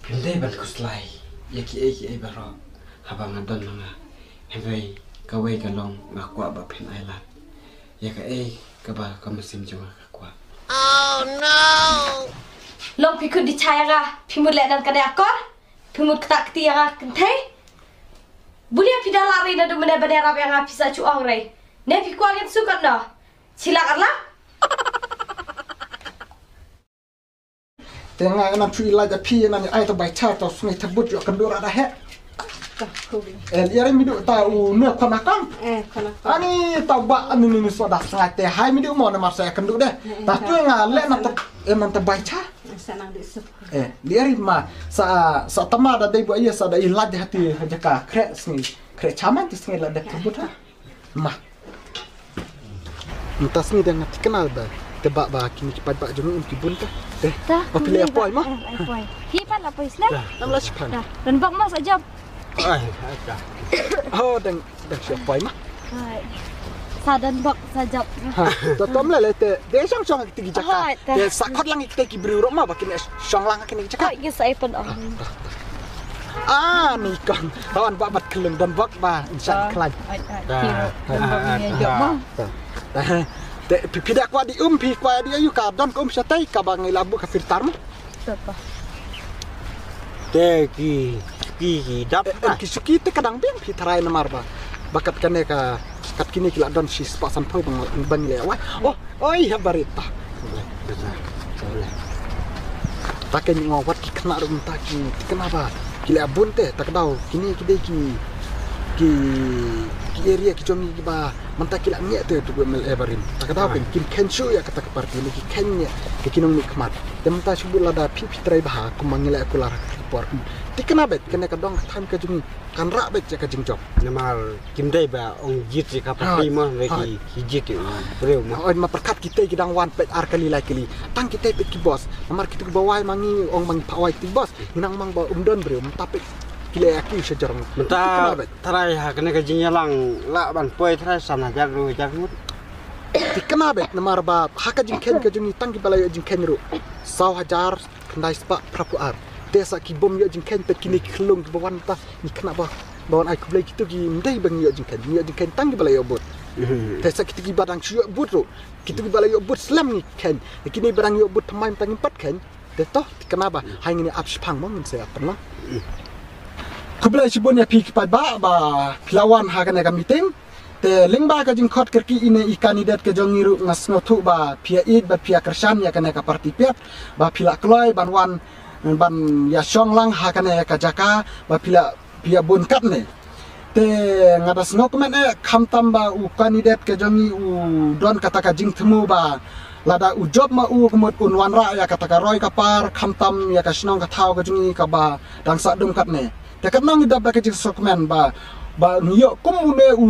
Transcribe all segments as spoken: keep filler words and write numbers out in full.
Phin dei ban khuslai ïa kiei kiei baroh haba nga don ma nga. Hynrei kawei ka long nga kwah ba phin ai lad ïa kaei kaba ka mynsiem jong nga ka kwah. Long phi khun di chai ïa nga, phi mut leh nan kane akor, phi mut kta kti ïa nga kynthei. Bun ïa phi da lari na dum ne ban ïarap ïa nga phi sa chu ong rei. Ne phi kwah ngin sukatno? Chi lak ar lak. Te nga ngan shu i lait ïa phi ngan i ai ta bai cha ta sngi ta but ïa kan dur ada he. Eh, ïa ri mi du ta u ne khon akam. Eh, khon akam. Ani ta ba ani ni ni so da sngi te hai mi du mo na mar sa kan du de. Ta tu nga le na ta eh man ta bai cha. Sa nang di sup. Eh, ïa ri ma sa sa tama da dei bu ïa sa da i lait ha ti ha jaka kre sngi. Kre chaman ti sngi la dep ta but ha. Ma. Mynta sngi dang nga thikna ba te ba ba kine ki paidbah jong ngi um ki bun ta. Te. Ba phi leh poi ma. Phi pan la poi snem. Nam la shi pan. Dan bok ma sa jop. Ai, ai ta. Oh, dang dang shi poi ma. Hai. Sa dan bok sa jop. Ha, to tom le le te. De shong shong ki tigi jaka. Te sa khot lang ki te ki briew ro ma ba kine shong lang kine ki jaka. Ai, ki sa ai pan ong. Ah, ni kong. Hawan ba bat kelung dan bok ba insya khlaiñ. Ai ai. Ti ro. Bok ni jop ma. Te phi phi da kwah di um phi kwah di ayu ka don ka um shatai ka ba ngi labu ka firtar ma. Te ki ki ki dap. Ki suki te ka dang biang phi tharai namar ba. Ba kat kane ka kat kine ki la don shi spah san phew bang bang le wai. Oh, oi ha barit ta. Ta ka ni ngong wat ki kena rum ta ki kena ba ki le bun te ta ka dau kini ki dei ki ki ki area ki jong ki ba mynta ki la ngi te tu mel e barim ta ka dau kin kin ken shu ya kata ka parti ni ki ken ni ki kinong ni khmat te mynta shu bu lada phi phi trai ba ha kum ngi le ku la ra ka por ti kena bet kene ka dong ka tham ka jong kan rah beit ïa ka jingjop. Namar kim dei ba ong jied ïa ka parti mo ne ki ki jied ïa u briew mo. Oi ma pyrkhat kita ki dang wan peit ar kali lai kali. Tang kita peit ki boss. Namar kita ki ba wai ma ngi ong ma ngi pha wai ki boss. Ngi nang mang ba um don briew mynta peit ki leh ïa ki sha jarang. Mynta tharai ha kane ka jingïalang lah ban poi tharai san hajar ru hajar ngut. Ti kena bet namar ba ha ka jingkheiñ ka jong ngi tang ki ba la ïoh jingkheiñ ruh. Saw hajar khyndai spah phra phew ar. Te sa ki bym ïoh jingkheiñ peit kine ki khyllung ki ba wan ta ngi khynnah ba ba wan ai khublei kito ki ym dei ba ngi ïoh jingkheiñ ngi ïoh jingkheiñ tang ki ba la ïoh bud. Te sa kito ki ba dang shu ïoh bud ruh kito ki ba la ïoh bud slem ngi kheiñ. Kine ba dang ïoh bud thymmai mynta ngim pat kheiñ. Te to kane ba hai ngin ïa ap shipang mo ngin sa ïa pynlong. Khublei shibun ïa phi ki paidbah ba phi la wan ha kane ka meeting. Te lyngba ka jingkhot kyrkieh ine i kandidet ka jong ngi ruh nga sngewthuh ba phi ïa ïeit bad phi ïa kyrshan ïa kane ka party piat ba phi la kloi ban wan ban ïa shong lang ha kane ka jaka ba phi la phi ïa bun katne. Te nga da sngewkmen eh khamtam ba u kandidet ka jong ngi u don kata ka jingthmu ba lada u jop ma u ka mut un wanrah ïa kata ka roi ka par khamtam ïa ka shnong ka thaw ka jong ngi kaba dang sah dum katne. Te katno ngi dap da ka jingsngewkmen ba ba ngi ïoh kum une u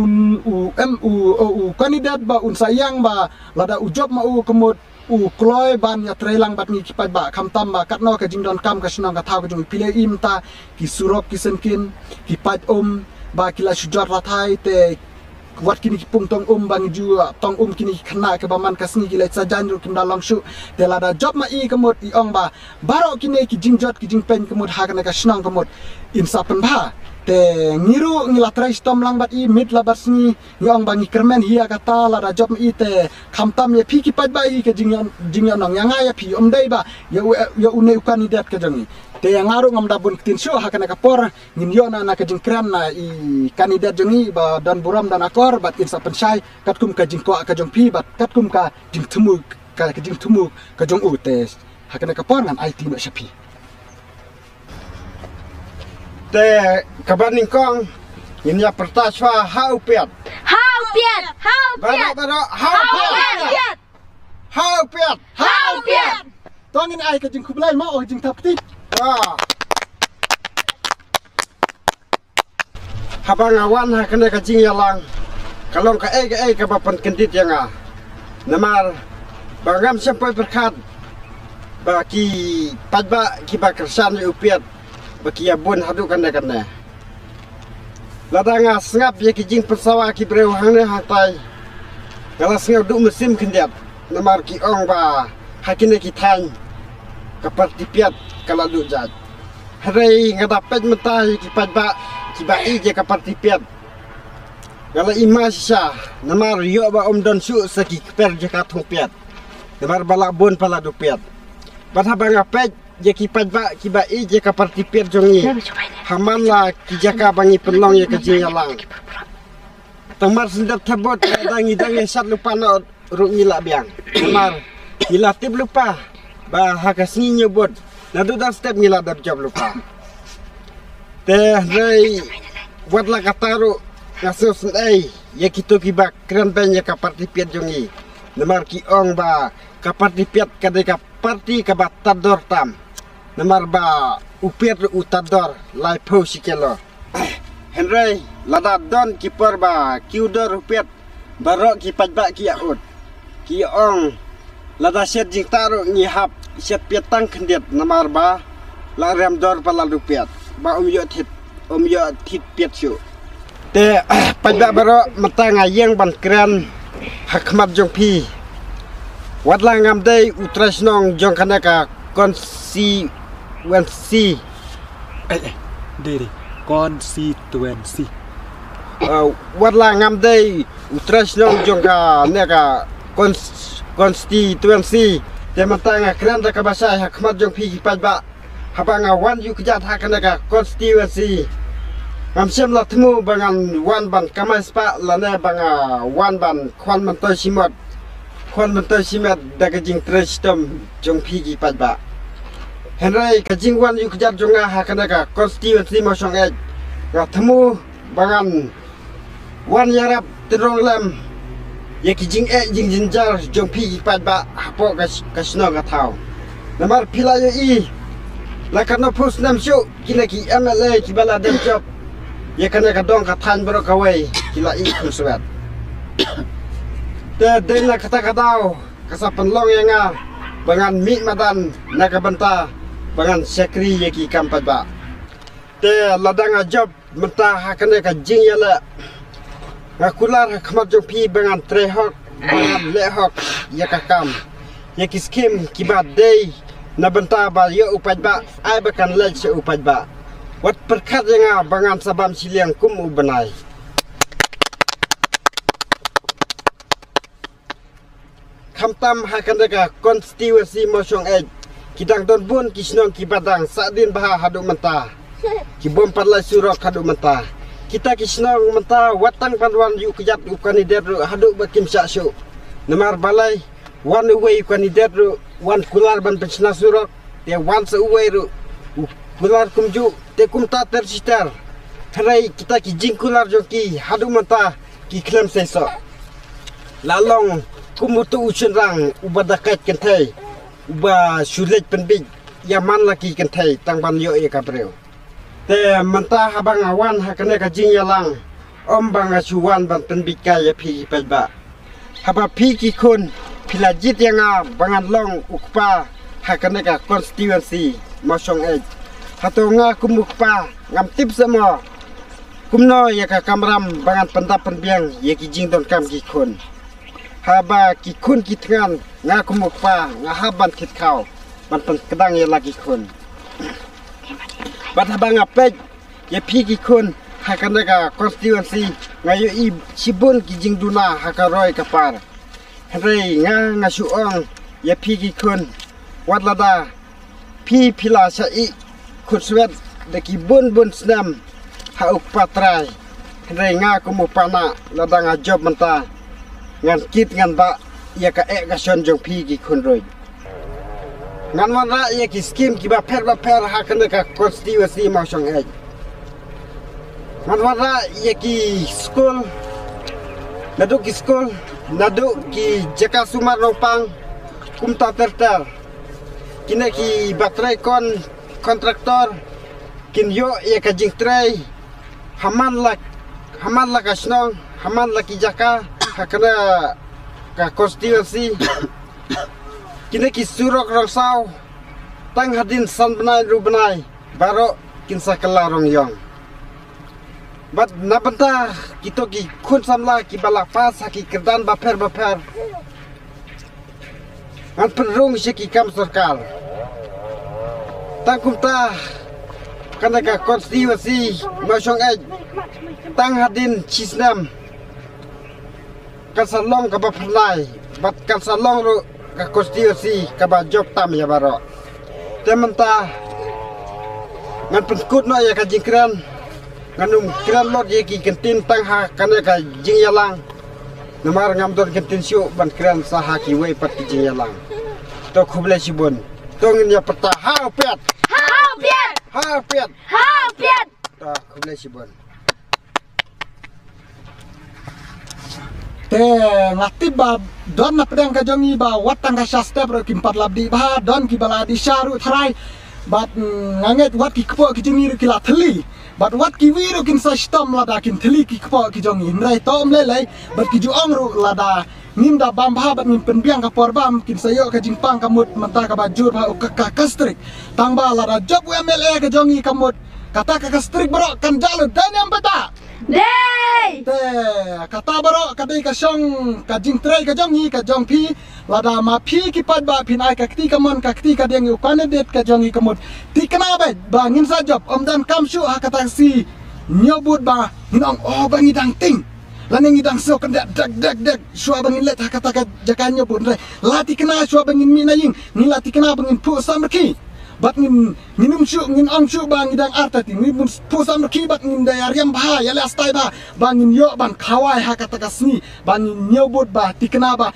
u em u u kandidat ba un sa ïang ba lada u jop ma u ka mut u kloi ban ïa trei lang bad ngi ki paidbah khamtam ba katno ka jingdonkam ka shnong ka thaw ka jong ngi phi la ïohi mynta ki surok ki syngkien ki paid um ba ki la shu jot rathai te wat kine ki pung tong um ba ngi ju tong um kine ki khynnah kiba man ka sngi ki leit sa jaiñ ruh kim da long shuh. Te lada jop ma i ka mut i ong ba baroh kine ki jingjot ki jingpeiñ ka mut ha kane ka shnong ka mut in sa pynbha. Te ngi ruh ngi la trei shitom lang bad i mit la bad sngi ngi ong ba ngi kyrmen hi ïa kata lada jop ma i te khamtam ïa phi ki paidbah i ka jingïa jingïa nong ïa nga ïa phi ym dei ba ïa u ïa une u kandidat ka jong ngi. Te ïa nga ruh ngam da bun ktien shuh ha kane ka por. Ngin ïoh na na ka jingkren na i kandidat jong ngi ba don burom don akor bad in sa pynshai katkum ka jingkwah ka jong phi bad katkum ka jingthmu ka jingthmu ka jong u te ha kane ka por ngan aiti noh sha phi. Te kaba nyngkong ngin ïa pyrta shuwa ha u piat. Ha u piat. Ha u piat. Baroh baroh ha u piat. Ha u piat. Ha u piat. Ha u piat. To ngin ai ka jingkhublei mo o jingthap kti. Haba nga wan ha kane ka jingïalang ka long kaei kaei kaba pynkyndit ïa nga. Namar ba ngam shym poi pyrkhat ba ki paidbah kiba kyrshan ïa u Piat ba ki ïa bun haduh kane kane. Lada nga sngap ïa ki jingpynsawa ki briew hangne hangtai nga la sngew duh mynsiem khyndiat namar ki ong ba ha kine ki thaiñ ka parti Piat ka la duh jait. Hynrei nga da peit mynta ïa ki paidbah kiba ïeit ïa ka party piat. Nga la ïma shisha namar ïoh ba ym don shuh sa ki kper jaka thung piat. Namar ba la bun palat u piat. Bad haba nga peit ïa ki paidbah kiba ïeit ïa ka party piat jong ngi, ha man la ki jaka ba ngi pynlong ïa ka jingïalang, tang mar shu dep thep vote, lada ngi dang ïa shat lypa noh ruh ngi la biang. Namar ngi la tip lypa ba ha ka sngi ñiew vote, naduh dang step ngi la dep jop lypa. Te hynrei wat la katta ruh nga sngewsynei ïa kito kiba kren beiñ ïa ka party piat jong ngi. Namar ki ong ba ka party piat ka dei ka party kaba tad dor tam. Namar ba u piat ruh u tad dor laiphew shi kilo. Hynrei lada don ki por ba kiew dor u piat, baroh ki paidbah ki ïa ud. Ki ong lada shet jingtah ruh ngi hap shet piat tang khyndiat, namar ba la rem dor palat u piat ba ym ïoh thied, ym ïoh thied piat shuh. Te paidbah baroh, mynta nga ïeng ban kren ha khmat jong phi. Wat la ngam dei u trai shnong jong kane ka constituency. Eh, eh, dei, dei. Constituency. Uh, wat la ngam dei u trai shnong jong kane ka cons- constituency, te mynta nga kren da kaba shai ha khmat jong phi ki paidbah. Haba nga wan ïuh kjat ha kane ka constituency, ngam shym la thmu ba ngan wan ban kamai spah lane ba nga wan ban khwan myntoi shimot, khwan myntoi shimet da ka jingtrei shitom jong phi ki paidbah. Hynrei ka jingwan ïuh kjat jong nga ha kane ka constituency Mawshong Eit, nga thmu ba ngan wan ïarap tynrong lem ïa ki jingeh jingjynjar jong phi ki paidbah hapoh ka, ka shnong ka thaw. Namar phi la ïohi, la katno phew snem shuh kine ki M L A kiba la dep jop ïa kane ka dong ka thaiñ baroh kawei ki la ïeh khunswet. Te dei na kata ka daw ka sa pynlong ïa nga ba ngan mih madan na ka bynta ba ngan shakri ïa ki kam paidbah. Te lada nga jop mynta ha kane ka jingïaleh, nga kular ha khmat jong phi ba ngan trei hok, ba ngan leh hok ïa ka kam, ïa ki skim kiba dei na bynta ba ïoh u paidbah, ai ba kan leit sha u paidbah. Wat pyrkhat ïa nga ba ngan sa bam shiliang kum u bnai. Khamtam ha kane ka constituency Mawshong Eit, ki dang don bun ki shnong kiba dang sahdien bha haduh mynta, ki bym pat lait surok haduh mynta. Kita ki shnong mynta wat tang ban wan ïuh kjat u candidate ruh haduh ba kim shah shuh. Namar balei, wan uwei u candidate ruh wan kular ban pynshna surok, te wan sa uwei ruh u kular kumjuh, te kumta ter shi ter. Hynrei kita ki jingkular jong ki haduh mynta ki khlem seisoh. La long kum uto u shynrang uba da kait kynthei, uba shu leit pynbiej ïa man la ki kynthei tang ban ïoh ïa ka briew. Te mynta haba nga wan ha kane ka jingïalang, ym ba nga shu wan ban pynbiej kai ïa phi ki paidbah. Haba phi ki khun phi la jied ïa nga ba ngan long u kpa ha kane ka constituency Mawshong Eit, hato nga kum u kpa ngam tip seh mo kumno ïa ka kamram ba ngan pyndap pynbiang ïa ki jingdonkam ki khun? Haba ki khun ki thngan, nga kum u kpa nga hap ban thied khaw ban pynkdang ïa la ki khun. Bad haba nga peit ïa phi ki khun ha kane ka constituency, nga ïohi shibun ki jingduna ha ka roi ka par. Hynrei nga, nga shu ong ïa phi ki khun, wat lada phi phi la shah ïeh khunswet da ki bun bun snem ha u kpa trai, hynrei nga kum u kpa nah, lada nga jop mynta, ngan kit ngan bah ïa ka eh ka shon jong phi ki khun ruh. Ngan wanrah ïa ki skim kiba pher ba pher ha kane ka constituency Mawshong Eit. Ngan wanrah ïa ki skul, naduh ki skul, naduh ki jaka sumar nongpang, kumta ter ter. Kine kiba trei kon, kontraktor kin ïoh ïa ka jingtrei ha man la, ha man la ka shnong, ha man la ki jaka ha kane ka constituency. Kine ki surok rong saw, tang hadien san bnai hynriew bnai, baroh kin sa kylla rong ïong. Bad na bynta kito ki khun samla kiba la pass ha ki kyrdan bapher bapher, ngan pynrung sha ki kam sorkar. Tang kumta, Kane ka constituency Mawshong Eit tang hadien shi snem kan sa long kaba pyrnai bad kan sa long ruh ka constituency kaba jop tam ïa baroh. Te mynta ngan pynkut noh ïa ka jingkren, ngan ym kren lut ïa ki kyntien tang ha kane ka jingïalang. Namar ngam don kyntien shuh ban kren sa ha kiwei pat ki jingïalang. To khublei shibun. To ngin ïa pyrta ha u Piat. Ha u Piat. Ha u Piat. Ha u Piat. To khublei shibun. Te nga tip ba don na pdeng ka jong ngi ba wat tang ka sha step ruh kim pat lap dih bha, don kiba la dih sha ruh tharai. Bad mm, nga ngeit wat ki kpoh ki jong ngi ruh ki la thylli. Bad wat kiwei ruh kin sa shitom lada kin thylli ki kpoh ki jong ngi. Hynrei to ym lei lei bad ki ju ong ruh lada ngim da bam bha bad ngim pynbiang ka por bam kin sa ïoh ka jingpang ka mut mynta kaba jur bha u ka ka, ka strik. Tang ba lada jop u M L A ka jong ngi ka mut kata ka ka strik baroh kan jah lut, dei ne em pat? Dei. Te kata baroh ka dei ka shong ka jingtrei ka jong ngi ka jong phi. Lada ma phi ki paidbah phin ai ka kti kamon ka kti kadiang ïa u candidate ka jong ngi ka mut, thikna beit ba ngin sa jop, ym donkam shuh ha kata ka sngi ñiew vote ba ngin ong oh ba ngi dang tieng. Lane ngi dang sngew kyndiat dek dek dek shuwa ba ngin leit ha kata ka jaka ñiew vote. Hynrei la thikna shuwa ba ngin mih na ïing, ngi la thikna ba ngin phuh samrkhie. Bad ngin, ngin ym shuh, ngin ong shuh ba ngi dang artatien, ngin phuh samrkhie bad ngin da ïa riam bha, ïa leh stai bha ba ngin ïoh ban khawai ha kata ka sngi ba ngin ñiew vote ba thikna ba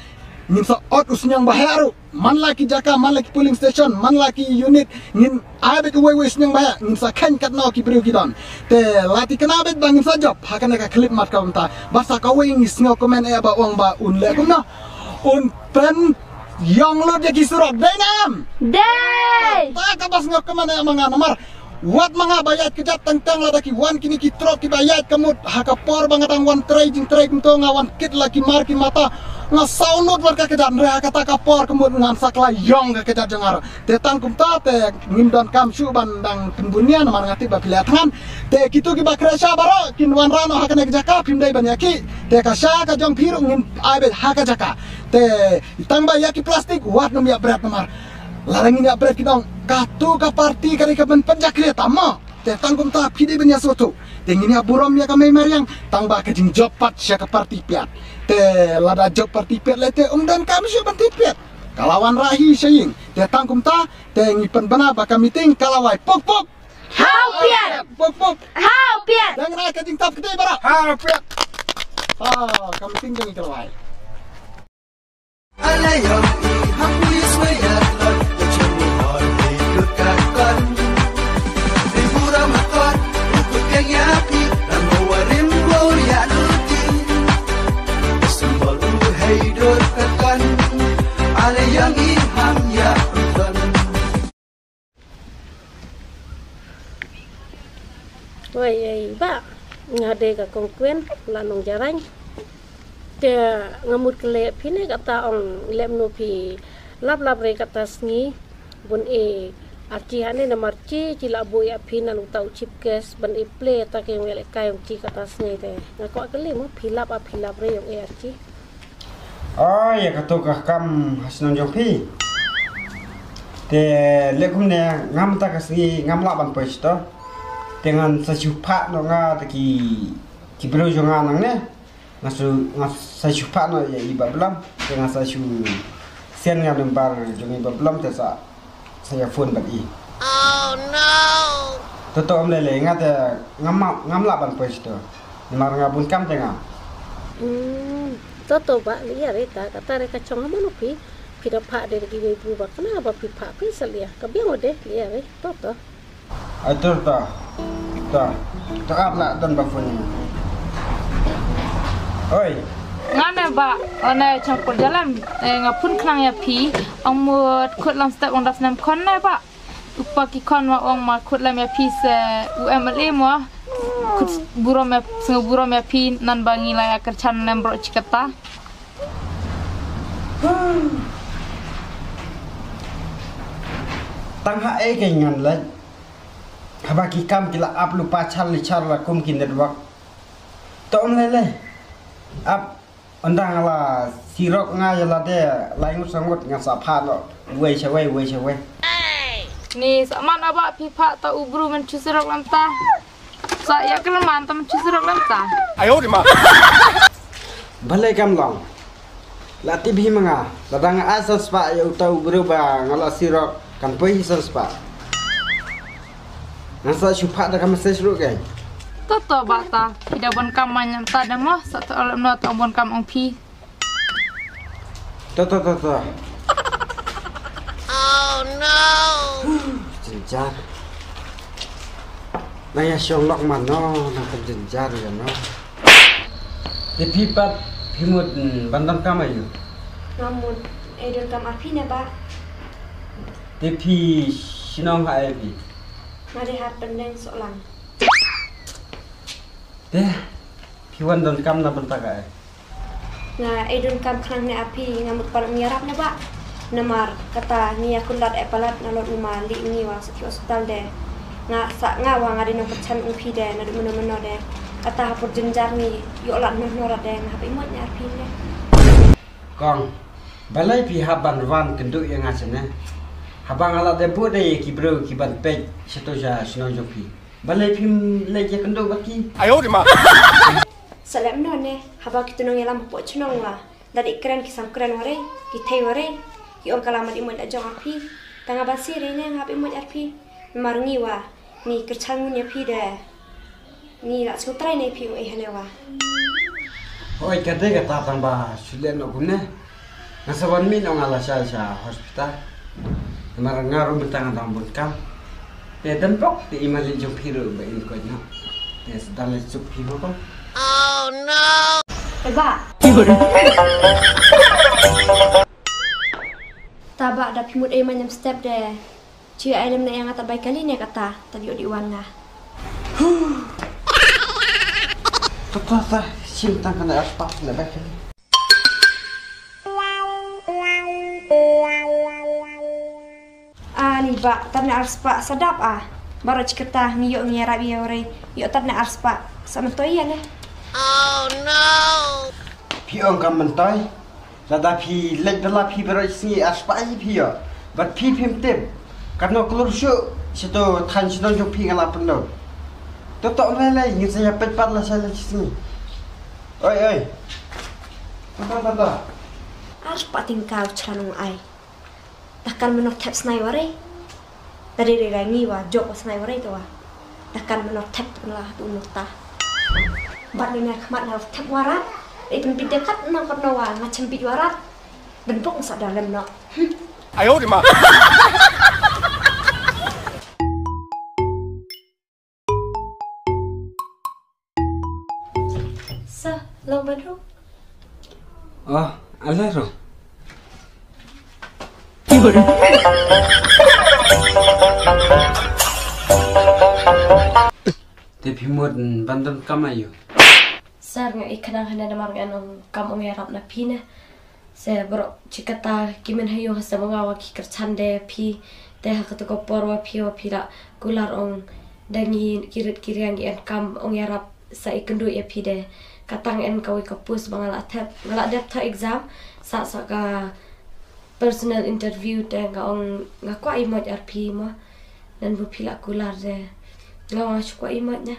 ngin sa ot u sniang ba heh ruh. Man la ki jaka, man la ki polling station, man la ki unit, ngin ai beit uwei uwei u sniang ba heh, ngin sa kheiñ katno ki briew ki don. Te la thikna beit ba ngin sa jop ha kane ka khyllipmat ka mynta. Bad sa kawei ngi sngew kmen eh ba ong ba un leh kumno, un pynïong lut ïa ki surok, dei ne em? Dei. Ta kaba sngew kmen eh ma nga namar wat ma nga ba ïaid kjat teng teng lada ki wan kine ki trok kiba ïaid ka mut ha ka por ba nga dang wan trei jingtrei kumto nga wan kit la ki mar ki mata. Nga saw nud wat ka kjat, hynrei ha kata ka por ka mut ngan sa kylla ïong ka kjat jong nga ruh. Te tang kumta te ngim donkam shuh ban dang pynbun ïa namar nga tip ba phi la thngan. Te kito kiba khreh sha baroh kin wanrah noh ha kane ka jaka, phim dei ban ïakhih. Te ka sha ka jong phi ruh ngin ai beit ha ka jaka. Te tang ba ïa ki plastik wat nym ïa bret namar lada ngin ïa bret ki dong, kato ka party ka dei ka ban pynjakri tam mo. Te tang kumta phi dei ban ïa sngewthuh. Te ngin ïa burom ïa ka mei mariang tang ba ka jingjop pat sha ka party Piat. Te lada jop party Piat lei te ym donkam shuh ban thied Piat. Ka la wanrah hi sha ïing. Te tang kumta te ngi pynbna ba ka meeting ka la wai. Puk puk. Ha u Piat. Puk puk. Ha u Piat. Dang na ka jingtap kti baroh. Ha u Piat. Ha, ka meeting jong ngi ka la wai. Wei ei ba nga dei ka Kong Kuen la Nong Jarain. Te nga mut kylli phi ne kata ong lem no phi lap lap re kata sngi bun e archi hane namar chi chi la bu ïa phi na luta u chief guest ban e play ta ke yong ele kai yong chi kata sngi te nga kwah kylli mo phi lap a phi lap re yong e archi. Ai, ïa kato ka kam ha shnong jong phi. Te leh kumne ngam ta ka sngi ngam lah ban poi shito. Te ngan sa shu phah noh nga ta ki ki briew jong nga nangne. Nga shu nga sa shu phah noh ïa i Bah Blom. Te nga sa shu send nga number jong i Bah Blom te sa Sa ïa phone bad i. Oh no. Toto ym lei lei nga te ngam ma- ngam lah ban poi shito. Namar nga bun kam te nga. Hmm. Toto ba li ïa re ta kata re ka chong ha mano phi. Phi da phah de ki wei bu ba kana ba phi phah phi sa lia ka biang de li ïa re toto. Ai to to. To. To ap la don ba phone. Oi. Nga ne ba, o ne chang pur jalan, eh, nga phone khnang ïa phi, ong mut khut lam step ong das nem khon ne ba. Upa ki khon ma ong ma khut lam ïa phi se u M L A mo. Khut burom ïa, sngew burom ïa phi nan ba ngi la ïa kyrchan nem bro chi kata. Tang ha ei kei ngan leh. Haba ki kam ki la ap lypa char li char la kum ki network. To ym lei lei. Ap ynda nga la sirok nga ïa lade lai ngut sa ngut nga sa phah noh. Wei sha wei, wei sha wei. Ni sa man aba phi pha ta u bru man chu sirok lam ta. Sa ya kren man ta man chu sirok lam ta. Balei kam long. La tip hi ma nga. Lada nga ai san spah ïa uta u bru ba nga la sirok, kan poi hi san spah. Nga sa shu pha da ka message ruh keiñ. To to ba ta. Phi da bon kam man lam ta da mo sa to lam no to bon kam ong phi. To to to to. Jynjar. Na ïa shong lok man no, na ka jynjar ïa no. Te phi pat phi mut, mm, ban don kam aïu? Nga mut ai don kam ar phi ne ba. Te phi shnong ha aïu phi? Nga dei ha Pyndengbah Sohlang. Te phi wan don kam na bynta kaei? Nga ai don kam khnang ne ar phi, nga mut ban ïarap ne ba. Namar kata ngi ïa kular eh palat na lot ngi ma lih ngi wa sa ki hospital de. Nga sa nga wa nga dei nongkyrchan ong phi de, naduh mynno mynno de. Kata ha por jynjar ngi ïoh lad noh noh rat de, nga hap ïa mut ne ar phi de. Kong, balei phi hap ban wan kynduh ïa nga shane? Haba nga la dep buh de ïa ki briew ki ban peit shato sha shnong jong phi. Balei phim leit ïa kynduh bad ki? Sa lem no ne, haba ki tu nongïalam hapoh chnong wa. Da dei kren ki sam kren warei, ki thei warei, ki ong ka la mat imut la jong ar phi. Tang nga ban sirei ne nga hap imut ar phi. Namar ngi wa, ngi kyrchan ngun ïa phi de. Ngi la sngewtrai ne phi ong ei hale wa. Hoi ka dei kata tang ba shu leh noh kumne. Nga sa wan mih noh nga la shai sha hospital. Namar nga ruh mynta nga dang bun kam. Te dang pok te i malik jong phi ruh ba in koit noh. Te sa dang leh suk phi mo ko. Eba. Taba da phi mut ei man nyam step de. Chi ai lem na ïa nga ta bai kali ne kata ta dio di wan nga. Ta ta ta shim tang kana ar spah na bai kali. Ani ba tat na ar spah sadap a. Baroh chi kata ngi ïoh ngi ïarap ïa warei ïoh tat na ar spah sa myntoi ïa ne. Phi ong kam myntoi. Lada phi leit bylla phi baroh sngi ar spah hi phi ïoh. Bad phi phim tip. Katno klur shuh shato than shnong jong phi nga la pynlong. To to lei lei ngin sa ïa peit pat la sa lei sngi. Oi oi. To to to to. Ar spah tyngka u chlan u ai. Da kan mynno thep snai warei. Da dei dei ngi wa jok wa snai warei to wa. Da kan mynno thep la tu mynno ta. Bad ni na khmat na thep warat. Dei pynbit de kat na kat na wa nga chembit warat. Dan pok sa da lem no. Sa long ban ru. Oh, ale ru. Te phi mut ban don kam aïu? Sir, nga i khnang hane namar nga nong kam ong ïarap na phi ne. Se baroh chi kata ki men ha ïoh ha se ma nga wa ki kyrchan de phi. Te ha kato ka por wa phi wa phi la kular ong da ngi ki rit ki riang ki en kam ong ïarap sa i kynduh ïa phi de. Katang en kawei ka post ba nga la thep nga la dep thoh exam sa sa ka personal interview te nga ong nga kwah i mot ar phi mo. Nan bu phi la kular de nga wa shu kwah i mot ne.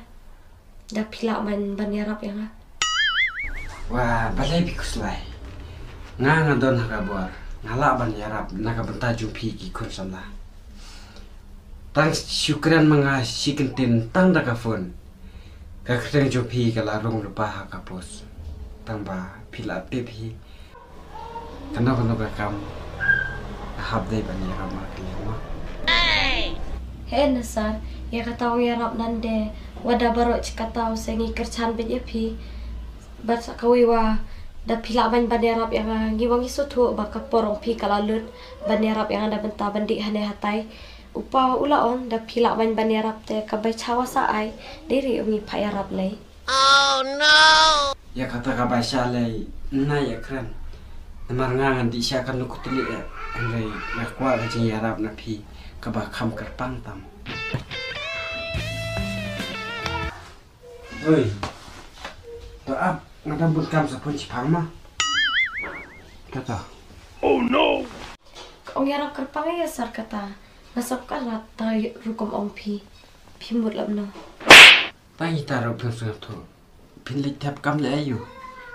Da phi lah ban ban ïarap ïa nga. Wa balei phi khuslai. Nga nga don ha ka bor nga lah ban ïarap na ka bynta jong phi ki khun samla. Tang shu kren ma nga shi kyntien tang da ka phone. Ka kyrteng jong phi ka la rung lypa ha ka post. Tang ba phi la tip hi. Kano kano ka kam nga hap dei ban ïarap markylliang mo. He na sir, ïa kata u ïarap nande wa da baroh chi kata u se ngi kyrchan beit ïa phi. Bad sa kawei wa da phi lah ban ban ïarap ïa nga ngi wa ngi sngewthuh ba ka por ong phi ka la lut ban ïarap ïa nga da bynta ban dih hane hatai. U pa u la ong da phi lah ban ban ïarap te ka bai cha wa sa ai dei ri ong ngi pha ïarap lei. Ïa kata ka bai sha lei nai ïa kren. Namar nga ngan dih sha ka nuk kutli eh. Hynrei nga kwah ka jingïarap na phi kaba kham kyrpang tam. Oi. To ap nga dang bun kam sa pun chipang ma. Kata. Ka ong ïarap kyrpang ïa sir kata. Nga sngewkhuslai tang rukom ong phi. Phi mut lap no. Tang ita ruh phim sngewthuh. Phin leit thep kam leh aïu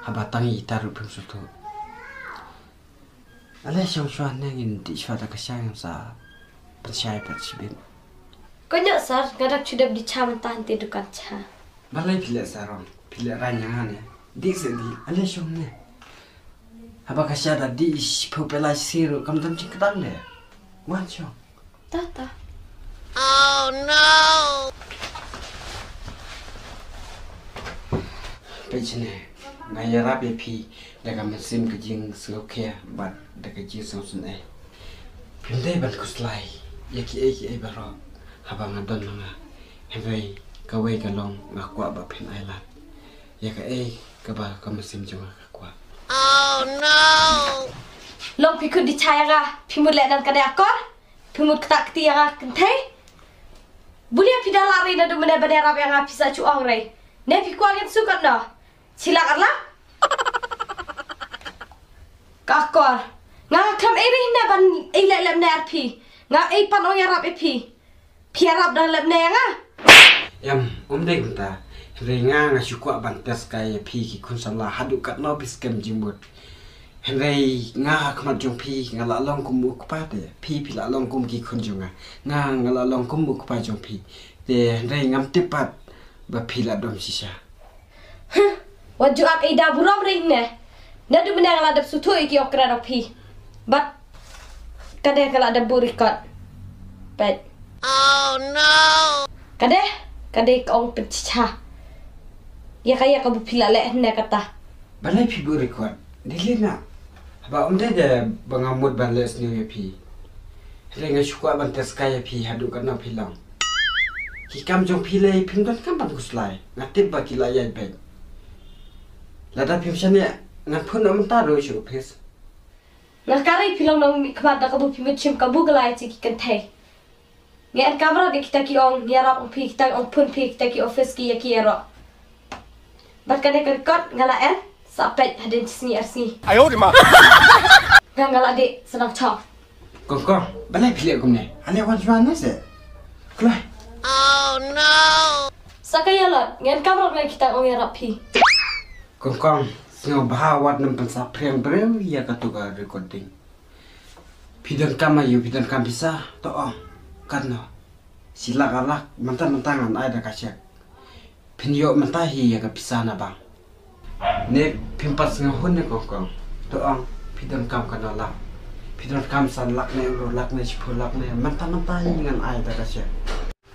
haba tang ita ruh phim sngewthuh. Ale shong shuwa ne ngin dih shuwa da ka sha ngam sa pynshai pat shibit. Ko nyok sir, nga dap shu dep dih cha mynta hangtei dukan cha. Balei phi leh sarong, phi leh rang ïa nga ne. Dih se dih, ale shong ne. Haba ka sha da dih shiphew pela shi ruh kam don jingkdang de. Wan shong. Ta ta. Peit shane, nga ïarap ïa phi da ka mynsiem ka jingsngewkhia bad da ka jingsngewsynei. Phim dei ban khuslai ïa kiei kiei baroh haba nga don ma nga. Hynrei kawei ka long nga kwah ba phin ai lad ïa kaei kaba ka mynsiem jong nga ka kwah. Long phi khut dih cha ïa nga, phi mut leh nan kane akor, phi mut ktah kti ïa nga kynthei. Bun ïa phi da lari naduh mynne ban ïarap ïa nga phi sa shu ong rei. Ne phi kwah ngin shu katno? Shi lak ar lak? Ka akor. Nga khlem ei rei ne ban ei leh lem ne ar phi. Nga ei pan ong ïarap ïa phi. Phi ïarap da lem ne ïa nga. Em, um dei kumta. Hynrei nga nga shu kwah ban test kai ïa phi ki khun samla haduh katno phi skhem jingmut. Hynrei nga ha khmat jong phi nga la long kum u kpa te phi phi la long kum ki khun jong nga. Nga nga la long kum u kpa jong phi. Te hynrei ngam tip pat ba phi la dom shisha. Huh, wat ju ak ida burom rei ne. Naduh mynne nga la dep sngewthuh ïa ki ong kren ïa phi. Bad ka dei ka la dep buh record. Peit. Ka dei, ka dei ka ong pynchicha ïa ka ïa kaba phi la leh ne kata. Balei phi buh record? Delete noh. Haba um dei de ba nga mut ban leh sniew ïa phi. Hynrei nga shu kwah ban test kai ïa phi haduh katno phi long. Ki kam jong phi lei phim donkam ban khuslai. Nga tip ba ki la ïaid beit. Lada phim shaniah ngan phone noh mynta ruh sha office. Nga kari phi long nongmihkhmat da kaba phi mut shim kabu ka lai sha ki kynthei. Ngi en kamra de kita ki ong, ngi ïarap ong phi kita ong phone phi kita ki office ki ïa ki ïaroh. Bad kane ka record nga la en, sa peit hadien shi sngi ar sngi. Ayo di ma. Nga nga la dih, sa nang chong. Kong kong, balei phi leh kumne? Ale wan shuwa ne se. Kloi. Sa ka ïalot, ngi en kamra ngan kita ong ïarap phi. Kong kong, sngewbha wat nym pynsaphriang briew ïa katu ka recording. Phi donkam aïu, phi donkam pisa, to ong. Katno? Shi lak ar lak, mynta mynta ngan ai da ka cheque. Phin ïoh mynta hi ïa ka pisa na bank. Ne phim pat sngewhun ne kong kong. To ong, phi donkam katno lak. Phi donkam san lak ne, hynriew lak ne, shiphew lak ne, mynta mynta hi ngan ai da ka cheque.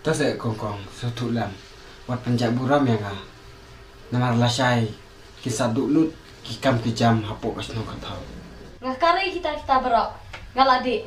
To se kong kong, sngewthuh lem. Wat pynjah burom ïa nga. Namar lashai ki sa duh lut ki kam ki jam hapoh ka shnong ka thaw. Nga kari kita kita baroh. Nga la dih.